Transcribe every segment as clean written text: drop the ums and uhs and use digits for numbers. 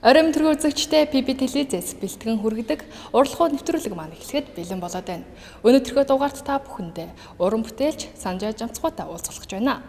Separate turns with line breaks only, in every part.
Оройн төргөө үзэгчтэй PB телевизээс бэлтгэн хүргэдэг урлагуу нэвтрүүлэг маань эхлэхэд бэлэн болоод байна. Өнөөдрийнхөө дугаарт та бүхэндээ уран бүтээлч Санжаа Жамцгуутай уулзах гэж байна.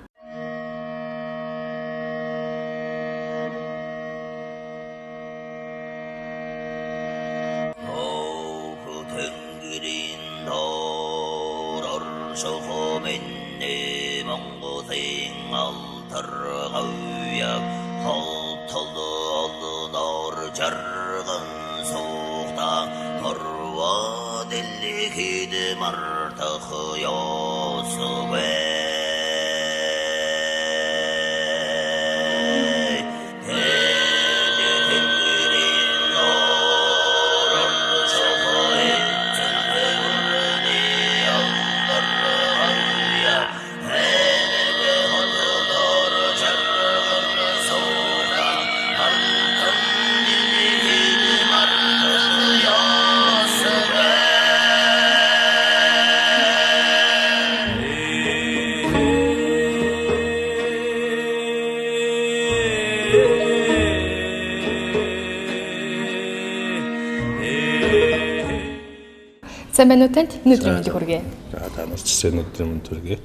Сайн байна уу танд? Өнөөдрийн мэндийг хүргэе.
За та нарт ч сайн өдрийн мэнд хүргэе.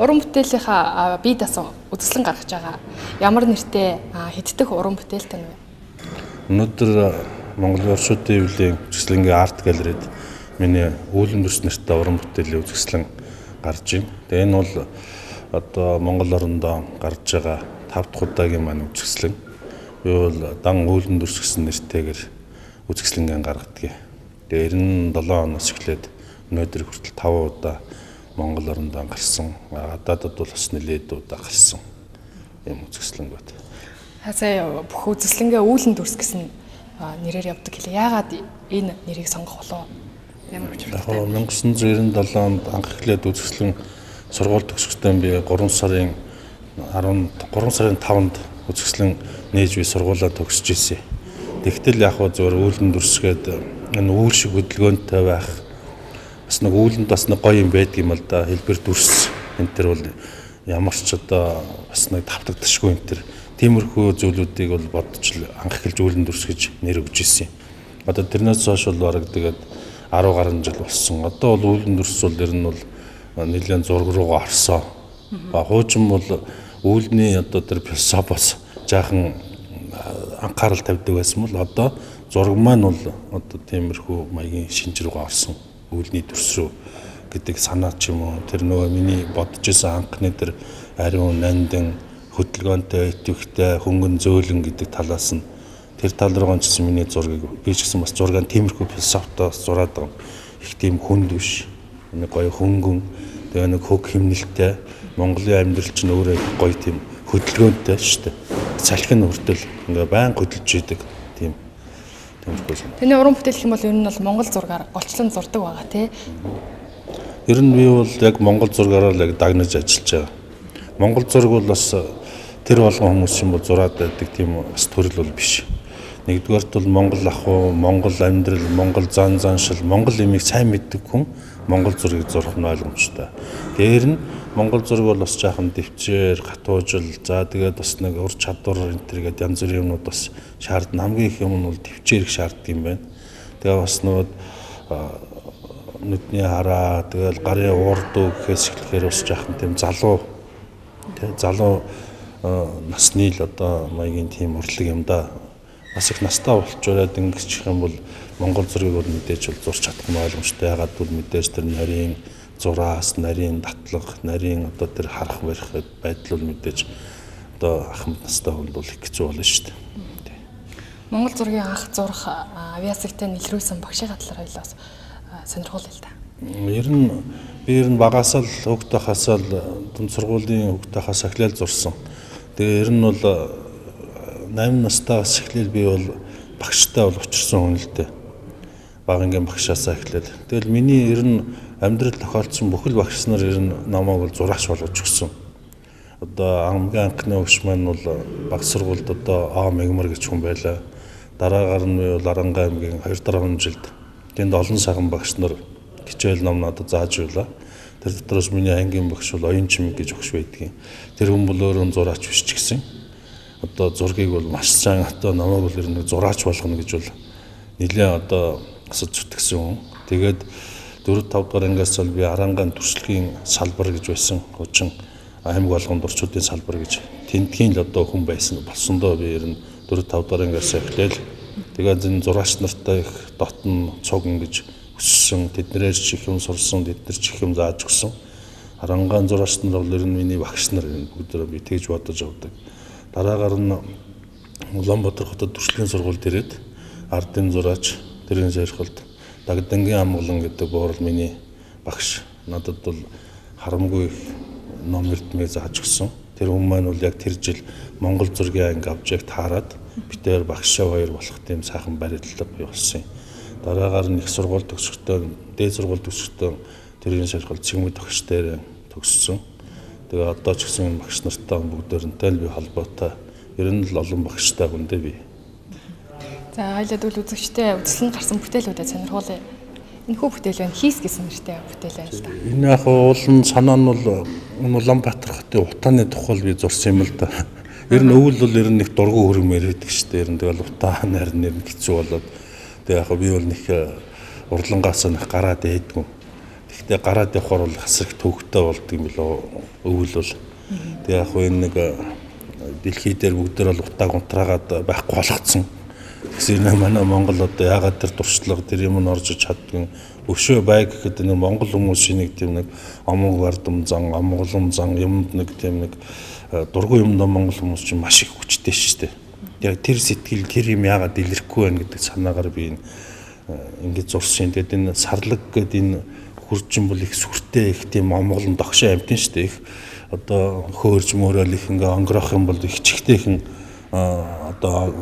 Уран бүтээлийнхаа бие даасан үзэсгэлэн гаргаж байгаа. Ямар нэртэй хэддэх уран бүтээлтэй нь вэ?
Өнөөдөр Монголын орчуудын хэвлэлийн үзэсгэлэнгийн арт галерейд миний үүлэн дүрс нэртэй уран бүтээлийн үзэсгэлэн гарч байна. Тэгээ энэ бол одоо Монгол орондоо гарч байгаа 5 дахь удаагийн маань үзэсгэлэн. Би бол дан үүлэн дүрс гэсэн нэртэйгээр үзэсгэлэнгээ гаргадаг. Тэгээ 97 оноос эхлээд өнөөдөр хүртэл 5 удаа Монгол орондоо гарсан. Гадаадад бол бас нэлээд удаа гарсан юм үзэсгэлэн бат.
Сая бүх үзэсгэлэнгээ үүлэн дүрс гэсэн нэрээр явдаг гэлээ. Яагаад энэ нэрийг сонгох болов? Ямар учиртай?
1997 онд анх эхлээд үзэсгэлэн сургууль төгсөхдөө би 3 сарын 13 сарын 5-нд үзэсгэлэн нээж би сургуулаа төгсөж ирсэн. Тэгтэл яг хөө зөвөр үүлэн дүрсгээд энэ үүл шиг хөдөлгөөнтэй байх бас нэг үүлэнд бас нэг гоё юм байдаг юм л да. Хэлбэр дүрс энэ төр бол ямар ч одоо бас нэг тавтагдашгүй энэ төр тиймэрхүү зүйлүүдийг бол бодож анх эхэлж үүлэн дүрс гэж нэр өгч ирсэн. Одоо тэрнээс хойш бол бараг тэгээд 10 гаруй жил болсон. Одоо бол үүлэн дүрс бол ер нь бол нэлээд зураг руугаа орсон. Хуучин бол үүлний одоо тэр философи бас жаахан анхаарал тавьдаг байсан бол одоо зураг маань бол одоо тиймэрхүү маягийн шинж рүүгээ орсон үүлний дүрс рүү гэдэг санаа ч юм уу тэр нөгөө миний бодож исэн анхны тэр ариун нандин хөдөлгөөнтэй идэвхтэй хөнгөн зөөлөн гэдэг талаас нь тэр тал руугаа ч гэсэн миний зургийг би ч гэсэн бас зургийг тиймэрхүү философитой бас зураад байгаа. Их тийм хүнд биш. Нэг гоё хөнгөн тэгээ нэг хөг химнэлтэй Монголын амьдрал чинь өөрөө их гоё тийм хөдөлгөөнтэй шүү дээ. Салхи нь хүртэл ингээ байн хөдөлж идэг тийм тиймэрхүү санаа.
Таны уран бүтээл гэх юм бол ер нь бол монгол зургаар голчлон зурдаг байгаа тий.
Ер нь би бол яг монгол зургаараа л яг дагнаж ажиллаж байгаа. Монгол зураг бол бас тэр болгон хүмүүс юм бол зураад байдаг тийм бас төрөл бол биш. Нэгдүгээрт бол монгол ах уу, монгол амьдрал, монгол зан заншил, монгол юмыг сайн мэддэг хүн монгол зургийг зурх нь ойлгомжтой. Дээр нь монгол зураг бол бас жаахан дэвчээр, гатуужил, за тэгээд бас нэг ур чадвар энэ төр гээд янз бүрийн юмнууд бас шаардна. Хамгийн их юм нь бол дэвчээр их шаарддаг юм байна. Тэгээ бас нөгөө нүдний хараа, тэгэл гарын уур дүү гэхээс эхлэхээр бас жаахан тийм залуу тий залуу насны л одоо маягийн тийм урлаг юм да. Бас их настай болчроод ингэчих юм бол монгол зургийг бол мэдээж бол зурч чадах нь ойлгомжтой. Ягаад гэвэл мэдээж тэр нарийн зураас, нарийн татлага, нарийн одоо тэр харах барих байдал бол мэдээж одоо ахмад настай хүнд бол их хэцүү болно шүү дээ.
Монгол зургийн анх зурх авиасагтай нэлрүүлсэн багшийн талаар хоёлаа бас сонирхол л да.
Ер нь би ер нь багасаа л хүүхд байхасаа л дунд сургуулийн хүүхд байхаас эхлээл зурсан. Тэгээ ер нь бол 8 настайгаас эхлээл би бол багштай бол учирсан хүн л дээ. Бага ангийн багшаасаа эхлээл. Тэгэл миний ер нь амьдрал тохиолдсон бүхэл багш нар ер нь намайг бол зураач болгож өгсөн. Одоо хамгийн анхны багш маань бол баг сургуульд одоо Аа Мегмар гэж хүн байлаа. Дараагаар нь би бол Аранга аймгийн 2 дараагийн жилд тэнд олон сайхан багш нар хичээл ном надад зааж байлаа. Тэр дотроос миний ангийн багш бол Оюун Чимэг гэж багш байдгийн. Тэр хүн бол өөрөө зураач биш ч гэсэн одоо зургийг бол маш сайн одоо намайг бол ер нь зураач болгоно гэж бол нэлээд одоо асууж зүтгэсэн хүн. Тэгээд 4 5 дугаар ангиас бол би Арангаан туршлагын салбар гэж байсан. Хуучин аймаг болгонд урчуудын салбар гэж тентгийн л одоо хүн байсан болсондоо би ер нь 4 5 дугаар ангиас эхлээл тэгээд энэ зураач нартай их дотн цуг ингэж өссөн, тэднэрээр ч их юм сурсан, тэд нар ч их юм зааж өгсөн. Арангаан зураач нар бол ер нь миний багш нар бүгдөө би тэгж бодож авдаг. Дараагаар нь Улаанбаатар хотод туршлагын сургуульд ирээд ардын зураач тэрийн сэрхэлд Дагдангийн амгалан гэдэг буурал миний багш надад бол харамгүй их ном эрдмийг зааж өгсөн. Тэр хүн маань бол яг тэр жил Монгол зургийн анги авч яг таарад битээр багшаа хоёр болох тийм сайхан барилга бий болсон юм. Дараагаар нь их сургууль төгсөхдөө, дээд сургууль төгсөхдөө тэрийн сэрхэл цэгмэд багш дээр төгссөн. Тэгээ одоо ч гэсэн багш нартай бүгдээрэнтэй л би холбоотой. Ер нь л олон багштай хүндээ би.
За хоёлаа дүүл үзэгчтэй үзэсгэлэнд гарсан бүтээлүүдэд сонирхуулъя. Энэхүү бүтээл байна. Хийс гэсэн нэртэй бүтээл байна л да.
Энэ яг уулын санаа нь бол Улаанбаатар хотын утааны тухай би зурсан юм л да. Ер нь өвөл бол ер нь нэг дургу хөргмээр байдаг шүү дээ. Ер нь тэгэл утаа нарийн нэр нь хэцүү болоод тэгээ яг би бол нэг урлангаас нэг гараад ээдгүн. Тэгэхдээ гараад явхаар бол хасрах төвөгтэй болдго юм билүү өвөл бол. Тэгээ яг энэ нэг дэлхий дээр бүгдээр бол утааг унтраагаад байхгүй болгоцсон. Тэгсэн энэ манай Монгол одоо яагаад тэр туршлага тэр юм нь орж чаддгүй өшөө бай гэхэд нэг Монгол хүмүүсийн нэг тийм нэг омог бардам зан, амгалан зан юмд нэг тийм нэг дургу юмд Монгол хүмүүс чинь маш их хүчтэй шүү дээ. Яг тэр сэтгэл тэр юм яагаад илэрхгүй байна гэдэг санаагаар би энэ ингэж зурсан. Тэгээд энэ сарлаг гэдэг энэ хуржин бол их сүртэй их тийм омголон догшоо амтэн шүү дээ. Их одоо хөөрж мөрөөл их ингээ онгорох юм бол их чихтэйхэн одоо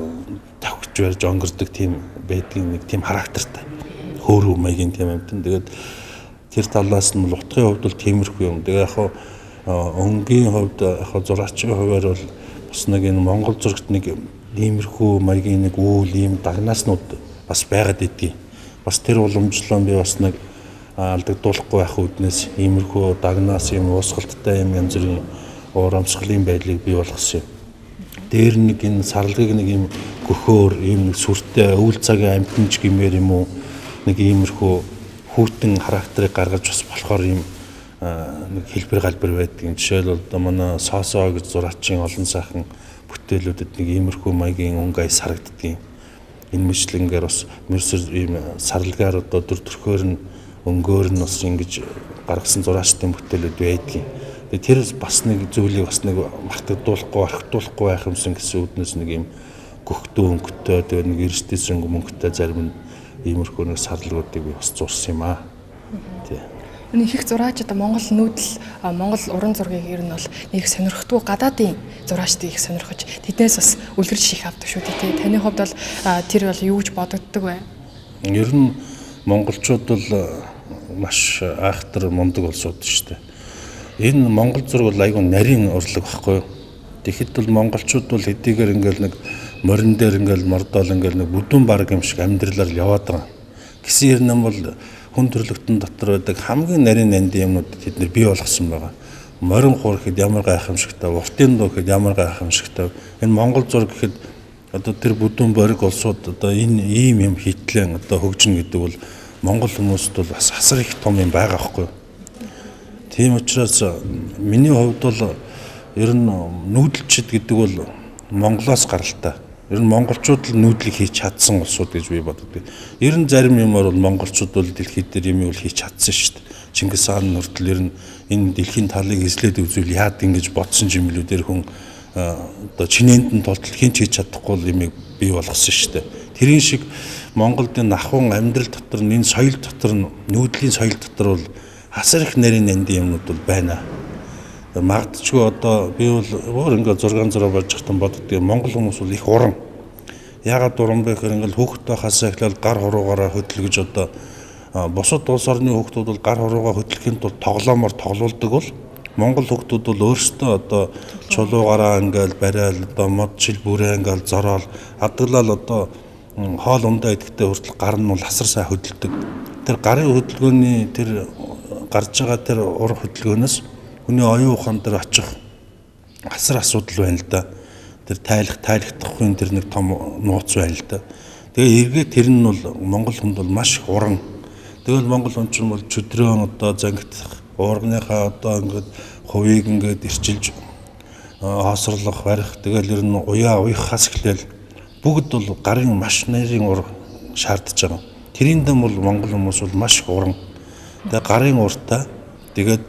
тавхиж барьж онгордог тийм байдгийн нэг тийм характертай. Хөөрөв маягийн тийм амтэн. Тэгээд тэр талаас нь бол утгын хувьд бол тиймэрхүү юм. Тэгээ яг өнгийн хувьд яг зураачийн хувьар бол бас нэг энэ Монгол зурагт нэг иймэрхүү маягийн нэг үйл ийм дагнааснууд бас байгаад идэгий. Бас тэр уламжлалаа би бас нэг алдагдуулахгүй байх үүднээс иймэрхүү дагнаас юм уусгалттай юм янз бүрийн уурамсгалын байдлыг бий болгосон юм. Дээр нэг энэ сарлагыг нэг юм гөхөөр ийм нэг сүртэй өвөл цагийн амтанч гэмээр юм уу нэг иймэрхүү хүүтэн характерыг гаргаж бас болохоор ийм нэг хэлбэр галбар байдаг. Жишээлбэл одоо манай Сосоо гэж зураачийн олон сайхан бүтээлүүдэд нэг иймэрхүү маягийн өнгө аяс харагддаг юм. Энэ мэтлэнгээр бас мөрсөр ийм сарлагаар одоо дүр төрхөөр нь өнгөөр нь бас ингэж гаргасан зураачдын бүтээлүүд байдаг юм. Тэгээ тэр бас нэг зүйлийг бас нэг мартагдуулахгүй, орхигдуулахгүй байх юмсан гэсэн үүднээс нэг юм гөхтөө өнгөтэй тэгээ нэг эрсдэс өнгө мөнгөтэй зарим нь иймэрхүү нэг сарлагуудыг би бас зурсан юм аа. Тий.
Энэ их зураач одоо Монгол нүүдэл Монгол уран зургийг ер нь бол нэг сонирхдгүй гадаадын зураачдыг их сонирхож тэднээс бас үлгэр жишээ авдаг шүү дээ. Тий. Таны хувьд бол тэр бол юу гэж бодогддог вэ?
Ер нь монголчууд бол маш айхтар мундаг улсууд шүү дээ. Энэ Монгол зураг бол айгүй нарийн урлаг байхгүй юу? Тэгэхэд бол монголчууд бол хэдийгээр ингээл нэг морин дээр ингээл мордоол ингээл нэг бүдүүн бараг юм шиг амьдралаар л яваад байгаа. Гэсэн юм нь бол хүн төрлөختөн дотор байдаг хамгийн нарийн нандин юмнууд тэд нэр бий болгосон байгаа. Морин хуур гэхэд ямар гайхамшигтай, уртын дуу гэхэд ямар гайхамшигтай. Энэ Монгол зураг гэхэд одоо тэр бүдүүн бориг улсууд одоо энэ ийм юм хийтлэн одоо хөгжинэ гэдэг бол Монгол хүмүүст бол бас асар их том юм байгаа байхгүй юу? Тийм учраас миний хувьд бол ер нь нүүдэлчд гэдэг бол Монголоос гаралтай. Ер нь монголчууд л нүүдлийг хийж чадсан улсууд гэж би боддог. Ер нь зарим юмар бол монголчууд бол дэлхийд дээр юм бол хийж чадсан шүү дээ. Чингис хаан хүртэл ер нь энэ дэлхийн талыг эзлээд үзвэл яад ингэж бодсон юм билүү тэр хүн одоо чинээнд нь тултал хэн ч хийж чадахгүй юмыг бий болгосон шүү дээ. Тэрийн шиг Монголд энэ ахуйн амьдрал дотор энэ соёл дотор нүүдлийн соёл дотор бол асар их нарийн нандин юмнууд бол байна. Магадчгүй одоо би бол өөр ингээд 6 болж хатан боддгийг Монгол хүмүүс бол их уран. Яагаад уран бэ гэхээр ингээд хүүхэд байхасаа эхлээл гар хуруугаараа хөдөлгөж одоо бусад улс орны хүүхдүүд бол гар хуруугаа хөдөлгөхийн тулд тоглоомор тоглуулдаг бол Монгол хүүхдүүд бол өөрсдөө одоо чулуугаараа ингээд барайл одоо мод шил бүрээ ингээд зороол адаглал одоо хоол ундаа идэхдээ хүртэл гар нь бол асар сайн хөдөлдөг. Тэр гарын хөдөлгөөний тэр гарч байгаа тэр ур хөдөлгөөнөөс хүний оюун ухаан дээр очих асар асуудал байна л да. Тэр тайлах тайлагдахгүй тэр нэг том нууц байна л да. Тэгээ эргээд тэр нь бол Монгол хүнд бол маш их уран. Тэгэл Монгол хүн чинь бол чөдрөөн одоо зангидах, уурганыхаа одоо ингээд хувийг ингээд ирчилж хоосрлох, барих, тэгэл ер нь уяа уяхаас эхлээл бүгд бол гарын маш нарийн ур шаардж байгаа. Тэрийн дэм бол Монгол хүмүүс бол маш их уран. Тэгээ гарын уртаа тэгээд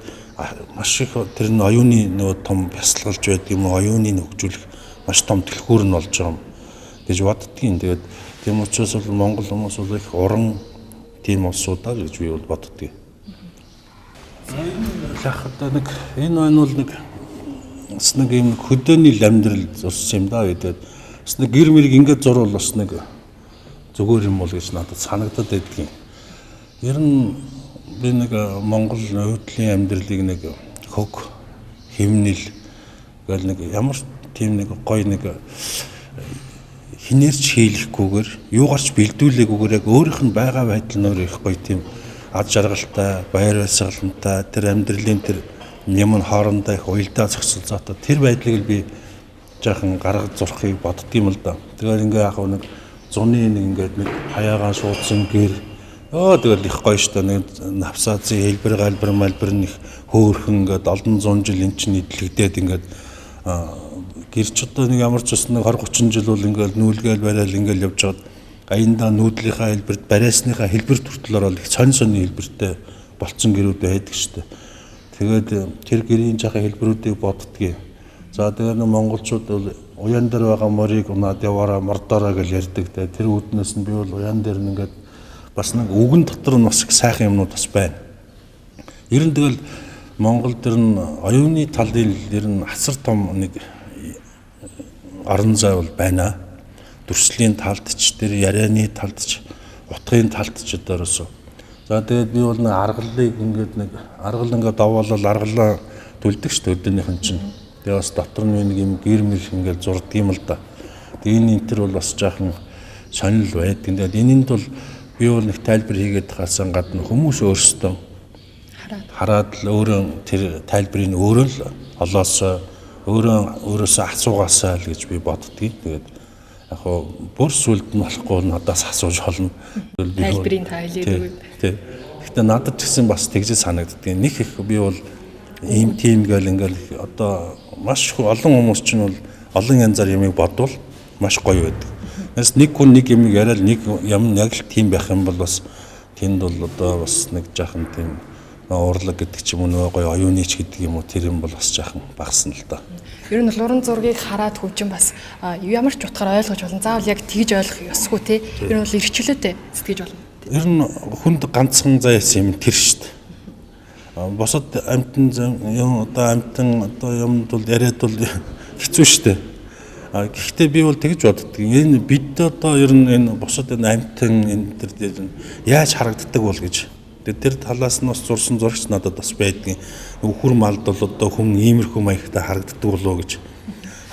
маш их тэр нь оюуны нөгөө том бясалгалж байдаг юм уу, оюуны хөгжүүлэх маш том түлхүүр нь болж байгаа юм гэж боддгийн. Тэгээд тийм учраас бол Монгол хүмүүс бол их уран тийм улсуудаа гэж би бол боддгийг. За одоо нэг энэ байна бол нэг бас нэг юм хөдөөний л амьдрал зурсан юм да гэдэг. Бас нэг гэр мэрэг ингээд зурвал бас нэг зүгээр юм бол гэж надад санагдаад байдгийн. Ер нь би нэг Монгол өвдлийн амьдралыг нэг хөг хэмнэл гэл нэг ямар тийм нэг гоё нэг хинээрч хийлэхгүйгээр юугаарч бэлдүүлээгүйгээр яг өөрийнх нь байгаа байдал нь өөр их гоё тийм ад жаргалтай, баяр баясгалантай тэр амьдралын тэр юм нь хоорондоо их уялдаа зохицолцоотой тэр байдлыг л би жаахан гаргаж зурхыг боддгийм л да. Тэгээд ингээ яг нэг зуны нэг ингээд нэг хаяагаан суудсан гэр тэгэл их гоё штэ нэг навсаазын хэлбэр галбар малбар нь их хөөрхөн ингээд олон зуун жил эн чинь эдлэгдээд ингээд гэрч одоо нэг ямар ч бас нэг 20 30 жил бол ингээд нүүлгээл барайл ингээд явж байгаад аяндаа нүүдлийнхаа хэлбэрт бариасныхаа хэлбэрт хүртэл ороод их сонь сонь хэлбэртэй болцсон гэрүүд байдаг штэ. Тэгээд тэр гэрийн жаахан хэлбэрүүдийг боддгийг. За тэгээд нэг монголчууд бол уян дээр байгаа морийг унаад яваараа мордоороо гэж ярьдаг. Тэгээд тэр үүднээс нь би бол уян дээр нь ингээд бас нэг үгэн дотор нь бас их сайхан юмнууд бас байна. Ер нь тэгэл Монгол дэр нь оюуны талын ер нь асар том нэг орон зай бол байна. Дүрслийн талд ч тэр ярианы талд ч утгын талд ч одоороосоо. За тэгээд би бол нэг аргалыг ингээд нэг аргал ингээд даваалал аргалаа түлдэг шүү дээ өдөөнийхэн чинь. Тэгээ бас дотор нь нэг юм гэр мэр ингээд зурдаг юм л да. Тэгээ энэ энэ төр бол бас жаахан сонирхол байдаг. Тэгээд энэнд бол би бол нэг тайлбар хийгээд хаасан гадна хүмүүс өөрсдөө хараад л өөрөө тэр тайлбарыг өөрөө л олоосоо өөрөө өөрөөсөө асуугаасаа л гэж би боддгийг. Тэгээд яг хоо бүр сүлд нь болохгүй надаас асууж болно.
Тайлбарыг та хэлээд өгөөд.
Тий. Гэхдээ надад ч гэсэн бас тэгж санагддаг. Нэг их би бол ийм тийм гэл ингээл одоо маш их олон хүмүүс чинь бол олон янзаар юмыг бодвол маш гоё байдаг. Тэгээс нэг хүн нэг юмыг яриад нэг юм яг л тийм байх юм бол бас тэнд бол одоо бас нэг жаахан тийм урлаг гэдэг ч юм уу нөгөө гоё оюуны ч гэдэг юм уу тэр юм бол бас жаахан багасна л да.
Ер нь бол уран зургийг хараад хүн чинь бас ямар ч утгаар ойлгож болно. Заавал яг тэгж ойлгох ёсгүй те. Ер нь бол эрхчлөөтэй сэтгэж болно.
Ер нь хүнд ганцхан заяасан юм тэр шүү дээ. Босод амтан юм одоо амтан одоо юмд бол яриад бол хэцүү шүү дээ. Гэхдээ би бол тэгж боддог. Энэ бид одоо ер нь энэ бусад энэ амтан энэ төр дээр яаж харагддаг бол гэж. Тэгээд тэр талаас нь бас зурсан зурагч надад бас байдгийн. Үхүр малд бол одоо хүн иймэрхүү маягтай харагддаг болов уу гэж.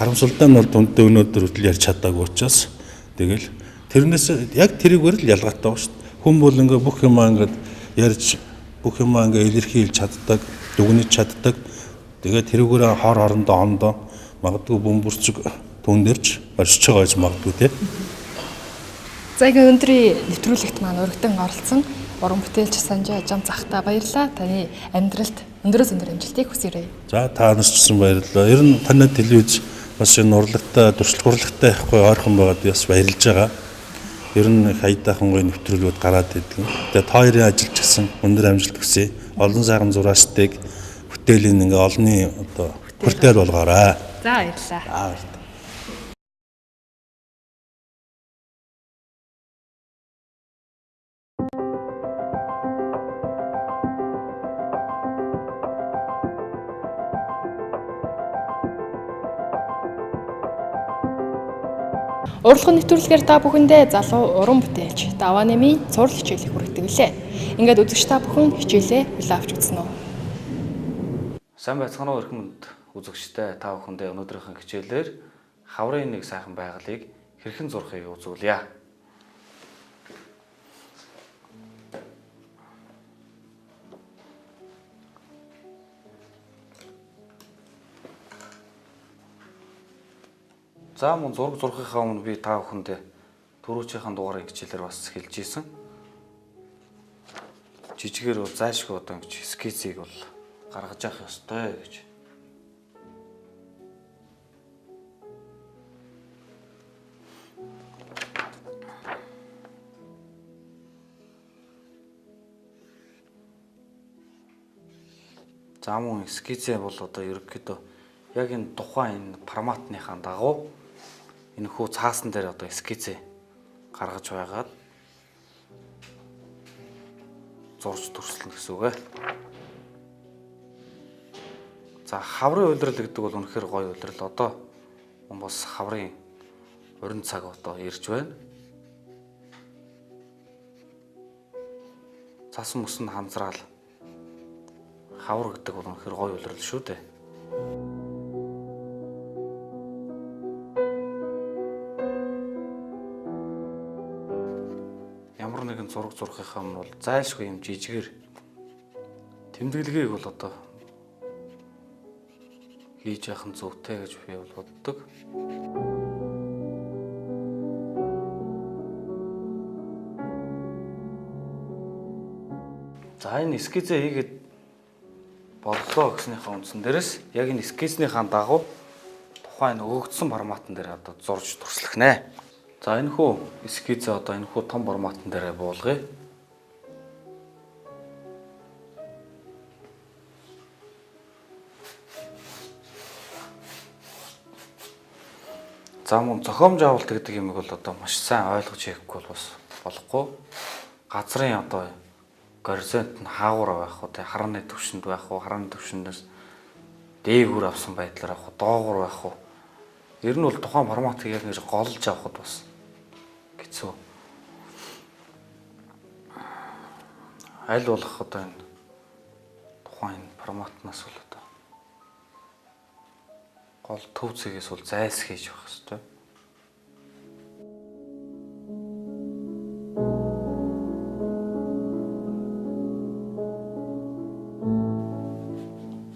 Харамсалтай нь бол дүнтэй өнөөдөр хүртэл ярьж чадаагүй учраас тэгэл тэрнээс яг тэрийгээр л ялгаатай байгаа шүү дээ. Хүн бол ингээ бүх юмаа ингээд ярьж бүх юмаа ингээ илэрхийлж чаддаг, дүгнэж чаддаг. Тэгээд тэрүүгээр хор хорондоо ондоо магадгүй бөмбөрцөг түн дээрч оршиж байгаа гэж магадгүй тий.
За ингээ өндрийн нэвтрүүлэгт маань өргөдөн оролцсон уран бүтээлч Санжаа Жам захта баярлалаа. Таны амьдралд өндрөөс өндөр амжилтыг хүсье.
За та нарт ч гэсэн баярлалаа. Ер нь танай телевиз бас энэ урлагтай, туршлага урлагтай ихгүй ойрхон байгаад бас баярлж байгаа. Ер нь их аятайхан гоё нэвтрүүлгүүд гараад идэг. Тэгээ та хоёрын ажиллаж гисэн өндөр амжилт хүсье. Олон сайхан зураачдыг бүтээлийн ингээ олонний одоо хүртэл болгоорой.
За баярлалаа.
За баярлалаа.
Урлагын нэвтрүүлгээр та бүхэндээ залуу уран бүтээлч Даваа нэмийн цуврал хичээлийг хүргэдэг лээ. Ингээд үзэгч та бүхэн хичээлээ хүлээн авч үзнэ үү?
Сайн байцгаана уу эрхэм хүнд үзэгчдээ, та бүхэндээ өнөөдрийнхөө хичээлээр хаврын нэг сайхан байгалыг хэрхэн зурхыг үзүүлье. За мөн зураг зурхынхаа өмнө би та бүхэндээ түрүүчийнхэн дугаарын хичээлээр бас хэлж ийсэн. Жижигээр бол зайлшгүй одоо ингэж эскизийг бол гаргаж явах ёстой гэж. За мөн эскизээ бол одоо ерөнхийдөө яг энэ тухайн энэ форматныхаа дагуу энэ хүү цаасан дээр одоо эскизээ гаргаж байгаад зурж төрслөн гэсэн үг ээ. За хаврын улирал гэдэг бол үнэхээр гоё улирал. Одоо бас хаврын уран цаг одоо ирж байна. Цас мөс нь ханзраал хавар гэдэг бол үнэхээр гоё улирал шүү дээ. Ямар нэгэн зураг зурхынхаа өмнө бол зайлшгүй юм жижигээр тэмдэглэгийг бол одоо хийж явах нь зүйтэй гэж би бол боддог. За энэ эскизээ хийгээд боллоо гэснийхээ үндсэн дээрээс яг энэ эскизнийхээ дагуу тухайн өгөгдсөн форматн дээр одоо зурж туршлах нэ. За энэ хүү эскизээ одоо энэ хүү том форматн дээр буулгая. За мөн зохиомж авалт гэдэг юмыг бол одоо маш сайн ойлгож хийхгүй бол бас болохгүй. Газрын одоо горизонт нь хаагуур байх уу, тэ харааны түвшинд байх уу, харааны түвшиндээс дээгүүр авсан байдлаар авах уу, доогуур байх уу. Ер нь бол тухайн форматыг яг ингэж голж авахд бас хэцүү. Аль болох одоо энэ тухайн форматнаас бол одоо гол төв цэгээс бол зайлс хийж явах хэрэгтэй.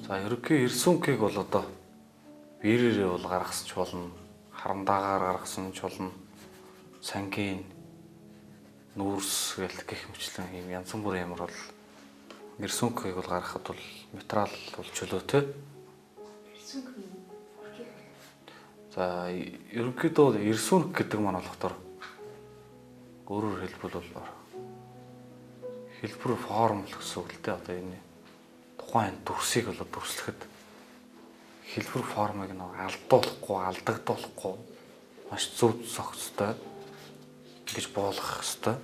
За ерөнхий рисункийг бол одоо биерээрээ бол гаргасан ч болно, харамдаагаар гаргасан ч болно, сангийн нүүрс гэл гэх мэтлэн ийм янз бүрийн ямар бол рисункийг бол гаргахад бол материал бол чөлөөтэй. За ерөнхийдөө бол рисунк гэдэг маань болохоор өөрөөр хэлбэл бол хэлбэр форм л гэсэн үг л дээ. Одоо энэ тухайн дүрсийг бол дүрслэхэд хэлбэр формыг нэг алдуулахгүй, алдагдуулахгүй маш зөв зохицтой ингэж буулгах ёстой.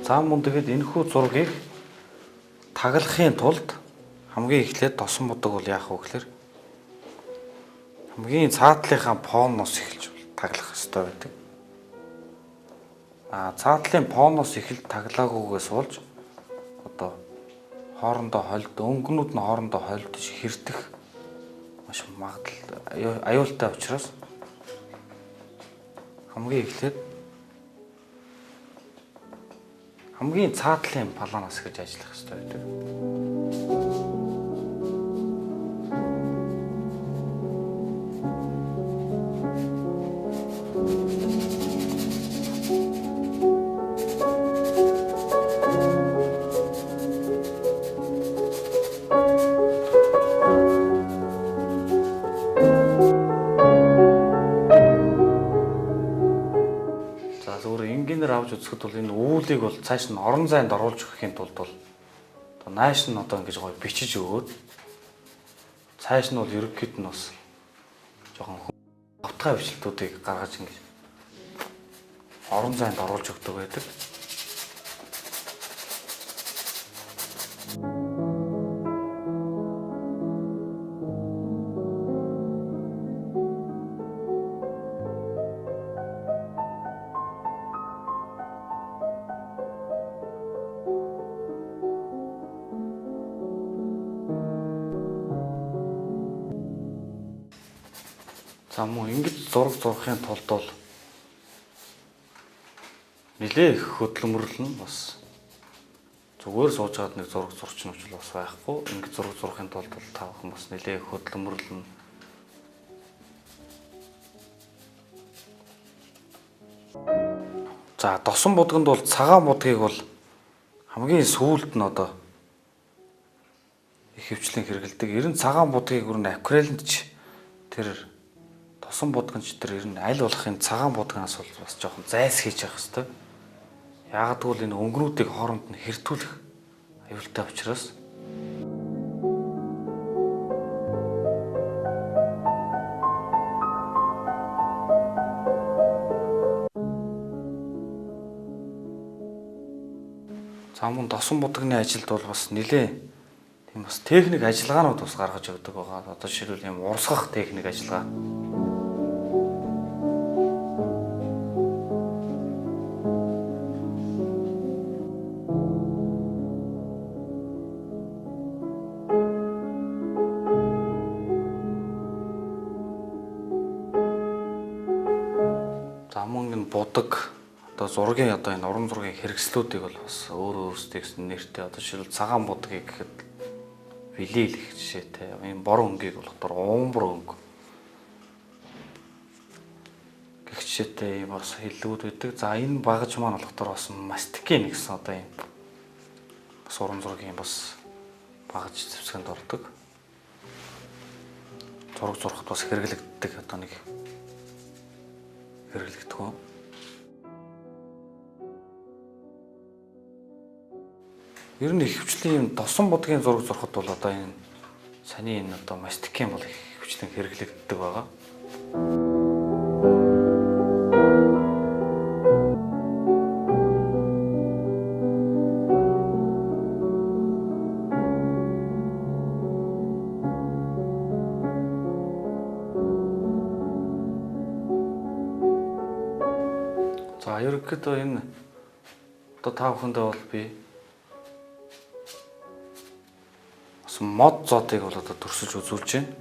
За мөн тэгээд энэхүү зургийг таглахын тулд хамгийн эхлээд тосон будаг бол яах вэ гэхээр хамгийн цаатлынхаа фоноос эхэлж таглах ёстой байдаг. Цаатлын фоноос эхэлж таглаагүйгээс болж одоо хоорондоо холд, өнгөнүүд нь хоорондоо холдож хэрдэх маш магадлал аюултай учраас хамгийн эхлээд хамгийн цаатлын паланаас гэж ажиллах ёстой байдаг. За зөвхөн энгийнээр авч үзэхэд бол энэ үүлийг бол цааш нь орон зайд оруулж өгөхийн тулд бол одоо нааш нь одоо ингэж гоё бичиж өгөөд цааш нь бол ерөнхийд нь бас жоохон хавтгай бичлэлтүүдийг гаргаж ингэж орон зайд оруулж өгдөг байдаг. За мөн ингэж зураг зурхын тулд бол Нилээ их хөдөлмөрлөн бас зүгээр сууж хаад нэг зураг зурчин учрал бас байхгүй. Ингээд зураг зурхын тулд бол та бүхэн бас нилээ их хөдөлмөрлөн. За досон будганд бол цагаан будгийг бол хамгийн сүүлд нь одоо их хөвчлэн хэрэгэлдэг. Ер нь цагаан будгийг ер нь акварелнд ч тэр тосон будганч тэр ер нь аль болохын цагаан будганаас бол бас жоохон зайс хийж явах хэвээр. Яагаад гэвэл энэ өнгөнүүдийг хооронд нь хэртүүлэх аюултай учраас. За мөн досон будганы ажилд бол бас нэлээ тийм бас техник ажиллагаанууд бас гаргаж өгдөг байгаа. Одоо жишээлбэл юм урсгах техник ажиллагаа. За мөн энэ будаг одоо зургийн одоо энэ уран зургийн хэрэгслүүдийг бол бас өөр өөрсдөө гэсэн нэртэй одоо жишээлбэл цагаан будгийг гэхэд вилил гэх жишээтэй. Энэ бор өнгийг болохоор уумбар өнгө гэх жишээтэй ийм бас хэллэгүүд байдаг. За энэ багаж маань болохоор бас мастикин гэсэн одоо ийм бас уран зургийн бас багаж зэвсгэнд ордог. Зураг зурхад бас хэрэглэгддэг одоо нэг хэрэглэгдэх үү. Ер нь их хвчлийн юм досон будгийн зураг зурхад бол одоо энэ саний энэ одоо мастикин бол их хвчлэн хэрэглэгддэг байгаа. За ерөнхийдөө энэ одоо та бүхэндээ бол би бас мод зоодыг бол одоо төрсөж үзүүлж байна.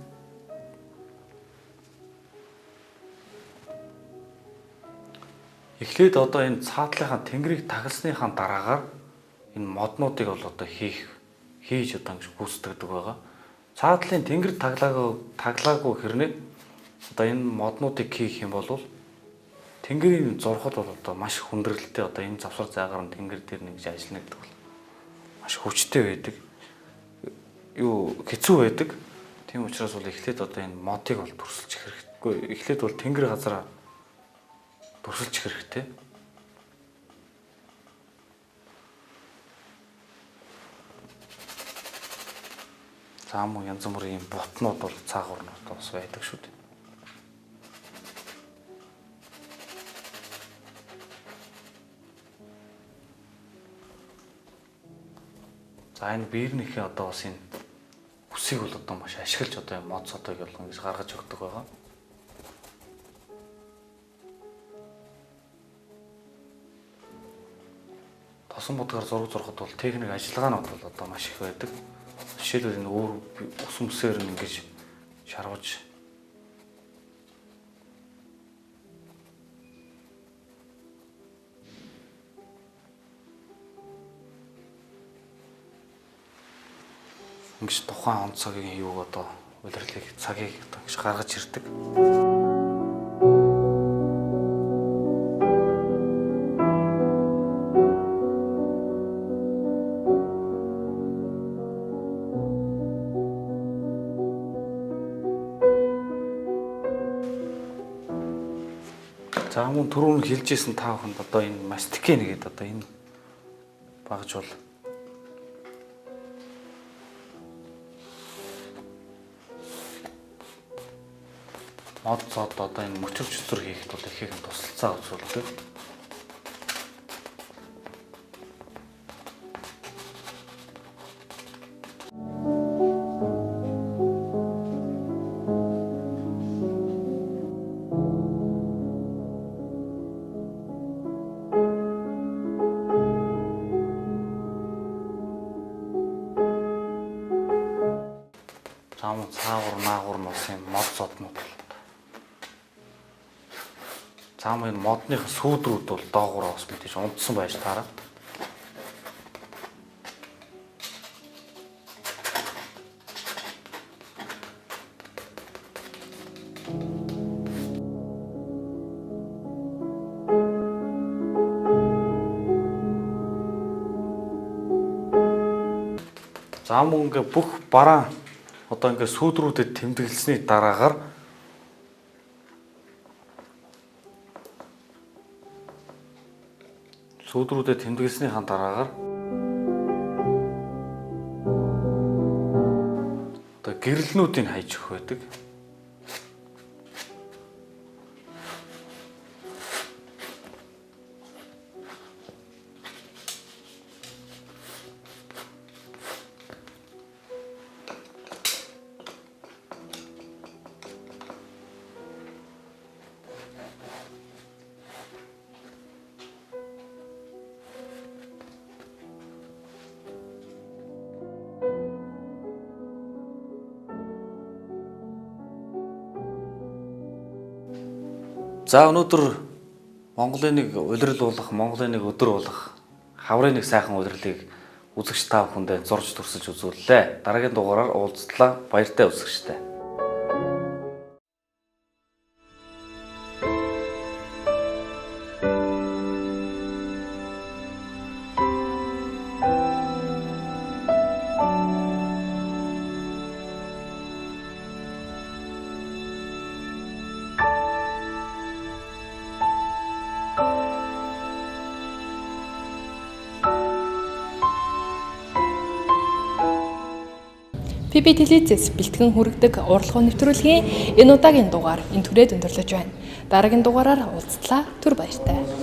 Эхлээд одоо энэ цаатлынхаа тэнгэрийг тагалсныхаа дараагаар энэ моднуудыг бол одоо хийж одоо ингэж гүйцэтгэдэг байгаа. Цаатлын тэнгэр таглаагүй хэрнээ одоо энэ моднуудыг хийх юм бол тэнгэрийн зурхад бол одоо маш хүндрэлтэй одоо энэ завсар зайгаар нь тэнгэр дээр нэг ингэж ажиллана гэдэг бол маш хүчтэй байдаг. Юу хэцүү байдаг. Тийм учраас бол эхлээд одоо энэ модыг бол төрсөлж хэрэгтэй. Эхлээд бол тэнгэр газараа төрсөлж хэрэгтэй. За мөн янз бүрийн бутнууд бол цаагуурнууд бас байдаг шүү дээ. За энэ биернийхээ одоо бас энэ үсийг бол одоо маш ашиглаж одоо юм мод содыг бол ингэж гаргаж өгдөг байгаа. Тосон будгаар зураг зурхад бол техник ажиллагаанууд бол одоо маш их байдаг. Жишээлбэл энэ өөр ус мөсөөр нь ингэж шарваж ингэж тухайн он цагийн юуг одоо улирлыг цагийг одоо ингэж гаргаж ирдэг. За мөн түрүүн хэлжсэн та бүхэнд одоо энэ мастикин гэдэг одоо энэ багаж бол мод зод одоо энэ мөчөр чөтгөр хийхэд бол их их тусалцаа үзүүлдэг. За мөн цаагуур наагуур нь бас юм мод зоднууд бол За мөн энэ модных сүүдрүүд бол доогуур бас мэдээж унтсан байж таараа. За мөн ингээ бүх бараан одоо ингээ сүүдрүүдэд тэмдэглэсний дараагаар сүүдрүүдэд тэмдэглэснийхаа дараагаар одоо гэрлнүүдийг хайж өгөх байдаг. За өнөөдөр Монголын нэг улирал болох, Монголын нэг өдөр болох, хаврын нэг сайхан улирлыг үзэгч та бүхэндээ зурж төрсөж үзүүллээ. Дараагийн дугаараар уулзлаа. Баяртай үзэгчтэй.
PB телевизээс бэлтгэн хүргэдэг уралдах нэвтрүүлгийн энэ удаагийн дугаар энэ түрээд өндөрлөж байна. Дараагийн дугаараар уулзтлаа. Түр баяртай.